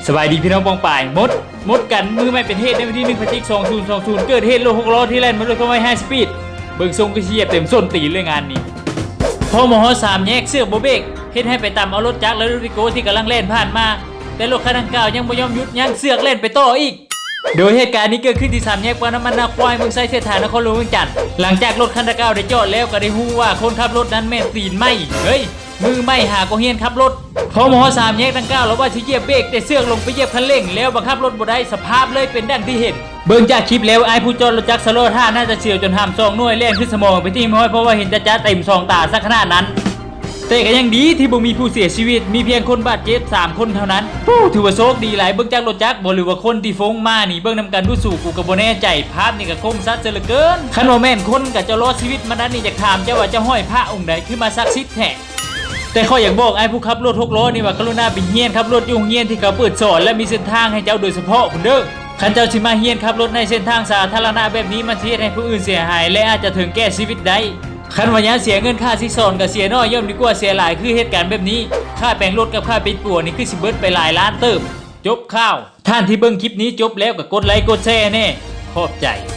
ສະບາຍດີພີ່ນ້ອງປ້ອງປາຍ ໝົດ ໝົດກັນ ມືໄມ້ເປັນເຫດ ໃນວັນທີໜຶ່ງ ພະຈິກ ສອງພັນຊາວສອງ ເກີດເຫດລົດຫົກລໍ້ທີ່ແລ່ນມາດ້ວຍຄວາມໄວ High Speed ເບິ່ງຊົງຄືຊິຢຽບເຕັມສົ້ນຕີນເລີຍງານນີ້. ພໍມາຮອດສາມແຍກ ເຊືອກບໍ່ເບກ ເຮັດໃຫ້ໄປຕຳເອົາລົດຈັກ ແລະ ລົດອີໂກທີ່ກຳລັງແລ່ນຜ່ານມາ ແຕ່ລົດຄັນດັ່ງກ່າວຍັງບໍ່ຍອມຢຸດ ຍັງເຊືອກແລ່ນໄປຕໍ່ອີກ. ໂດຍເຫດການນີ້ເກີດຂຶ້ນທີ່ສາມແຍກປາກນ້ຳມັນນາຄວາຍ ເມືອງໄຊເສດຖາ ນະຄອນຫຼວງວຽງຈັນ. ຫຼັງຈາກລົດຄັນດັ່ງກ່າວໄດ້ຈອດແລ້ວ ກໍໄດ້ຮູ້ວ່າຄົນຂັບລົດນັ້ນແມ່ນຕີນໄມ້ ເຮີ້ຍ ມືໄມ້ຫາກໍຮຽນຂັບລົດ. ພໍມາຮອດສາມແຍກດັ່ງກ່າວ ລາວວ່າຊິຢຽບເບກ ແຕ່ເຊືອກລົງໄປຢຽບຄັນເລັ່ງ ແລ້ວບັງຄັບລົດບໍ່ໄດ້ ສະພາບເລີຍເປັນດັ່ງທີ່ເຫັນ. ເບິ່ງຈາກຄລິບແລ້ວ ອ້າຍຜູ້ຈອດລົດຈັກຊະລໍຖ້າໜ້າຈະສຽວຈົນຫາມສອງໜ່ວຍແລ່ນຂຶ້ນສະໝອງໄປທີ່ຮຽບຮ້ອຍ ເພາະວ່າເຫັນຈະໆເຕັມສອງຕາຊະຂະໜາດນັ້ນ. ແຕ່ກໍຍັງດີທີ່ບໍ່ມີຜູ້ເສຍຊີວິດ ມີພຽງຄົນບາດເຈັບສາມຄົນເທົ່ານັ້ນ. ໂອ້ ຖືວ່າໂຊກດີຫຼາຍ ເບິ່ງຈາກລົດຈັກບໍ່ ຫຼືວ່າຄົນທີ່ຟົງມານີ້ ເບິ່ງນຳກັນດູສູ ກູກໍບໍ່ແນ່ໃຈ ພາບນີ້ກໍຄົມຊັດເສີເຫຼືອເກີນ. ຄັນວ່າແມ່ນຄົນກໍເຈົ້າລອດຊີວິດມານັ້ນນີ້ ຢາກຖາມເຈົ້າວ່າເຈົ້າຫ້ອຍພະອົງໃດ ຄືມາສັກສິດແທ້? ແຕ່ຂ້ອຍຢາກບອກອ້າຍຜູ້ຂັບລົດຫົກລໍ້ນີ້ວ່າ ກະລຸນາໄປຮຽນຂັບລົດຢູ່ໂຮງຮຽນທີ່ເຂົາເປີດສອນ ແລະ ມີເສັ້ນທາງໃຫ້ເຈົ້າໂດຍສະເພາະພຸ້ນເດີ. ຄັນເຈົ້າຊິມາຮຽນຂັບລົດໃນເສັ້ນທາງສາທາລະນະແບບນີ້ ມັນຊິເຮັດໃຫ້ຜູ້ອື່ນເສຍຫາຍ ແລະ ອາດຈະເຖິງແກ່ຊີວິດໄດ້. ຄັນວ່າຍາມເສຍເງິນຄ່າສິດສອນກໍເສຍໜ້ອຍ ຍ່ອມດີກວ່າເສຍຫຼາຍຄືເຫດການແບບນີ້. ຄ່າແປງລົດກັບຄ່າປິດປົວນີ້ຄືຊິເບິດໄປຫຼາຍລ້ານເຕີບ. ຈົບຂ່າວ. ທ່ານທີ່ເບິ່ງຄລິບນີ້ຈົບແລ້ວກໍກົດໄລກົດແຊແດ່. ຂອບໃຈ.